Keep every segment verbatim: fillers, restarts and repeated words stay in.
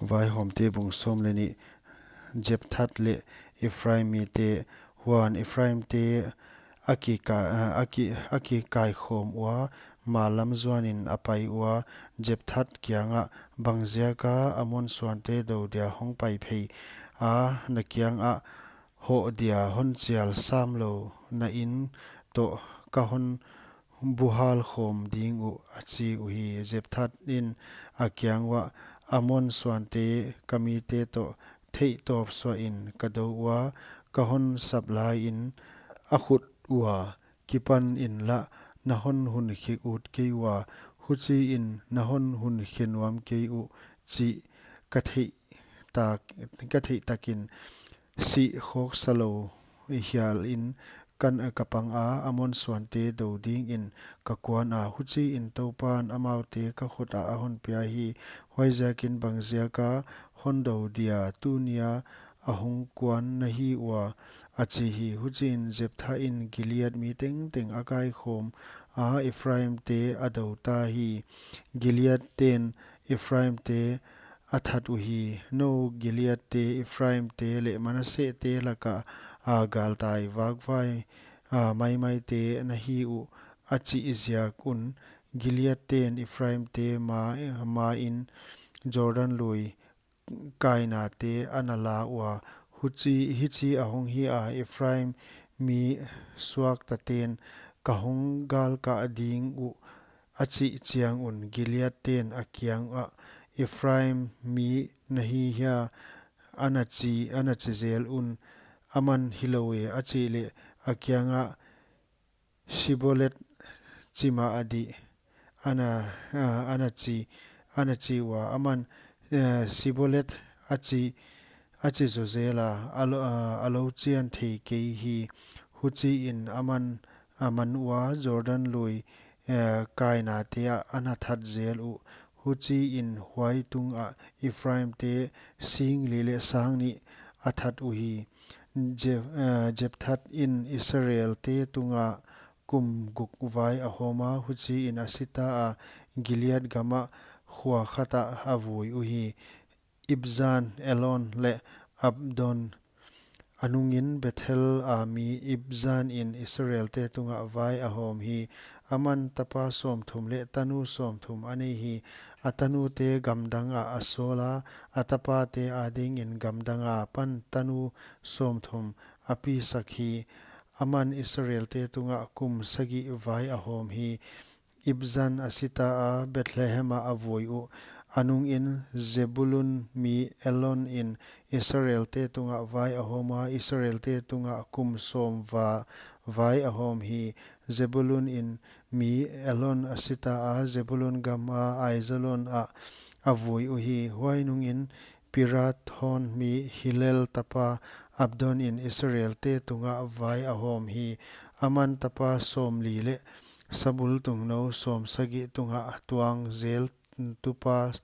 Vaihawmte bung sawm leh nih. Jephtha leh Ephraim mite. Huan Ephraimte a kika-, a ki-, a kikaikhawm ua, mal lam zuanin a pai ua, Jephtha kiangah, Bangziaka Amon suante dou dia hong pai phei a, na kiangah hoh dia hon chial samlou na in toh ka hon buhal khawm ding uh, a chi uhi. Jephtha in a kiang uah, Amon suante ka mite toh theihtawp suahin ka dou ua, ka hon sap laiin a khut ua kipan inla, na hon hun khik ut kei ua, huchiin na hon hun khe nuam kei uh chih ka theih tak, ka theih takin sih khawksa lou hialin ka, ka pang a, Amon suante dou dingin ka kuan a, huchiin Toupan amaute ka khut ah a hon pia hi. Huaiziakin bangziaka hon dou dia tunia a hong kuan na hi ua, a chi hi. Huchiin Jephtha in Gilead mi tengteng a kaikhawm a, Ephraimte a dou ta hi. Gileadten Ephraimte a that uhi. Nou Gileadte, Ephraimte leh Manassehte laka a galtai vakvai, a, maimaite na hi uh, a chih ziak un, Gileadten Ephraimte ma, main Jordan lui kainate ana la ua. Huchi, hichi a hong hi a, Ephraim mi suaktaten ka hong galkah ding uh, a chih chiang un, Gileadten a kiang ah, Ephraim mi na hi hia, ana chi, ana chi zel un, aman hilou e, a chih leh, a kiangah, Shibboleth chi mah a dih, ana, a, ana chi, ana chi ua, aman, eh, Shibboleth a chi, a chi zaw zel a, a lou, a, a lou chian thei kei hi. Huchiin aman, aman ua Jordan lui, eh, kainate ah ana that zel uh. Huchiin huai tungah Ephraimte sing li leh sang nih a that uhi. Je-, eh, Jephtha in Israelte tungah kum guk vai a hawm a, huchiin a si ta a, Gilead gamah khua khat ah a vui uhi. Ibzan, Elon leh Abdon. A nungin Bethel a mi Ibzan in Israelte tungah vai a hawm hi. Aman tapa sawmthum leh tanu sawmthum a nei hi. A tanute gamdang ah a sawl a, a tapate adingin gamdang apan tanu sawmthum a pisak hi. Aman Israelte tungah kum sagih vai a hawm hi. Ibzan a si ta a, Bethlehem ah a vui uh. A nungin Zebulun mi Elon in Israelte tungah vai a hawm a, Israelte tungah kum sawm va-, vai a hawm hi. Zebulun in mi Elon a si ta a, Zebulun gam a Aijalon ah a vui uhi. Huai nungin Pirathon mi Hillel tapa Abdon in Israelte tungah vai a hawm hi. Aman tapa sawmli leh sabul tungnou sawmsagih tungah tuang zel tupa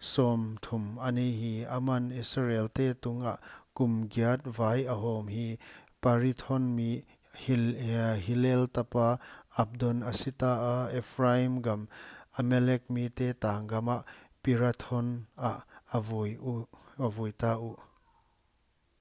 sawmthum a nei hi. Aman Israelte tungah kum giat vai a hawm hi. Pirathon mi Hil-, eh, Hillel tapa Abdon a si ta a, Ephraim gam Amalek mite tang gamah Pirathon ah a vui uh, a vui ta uh.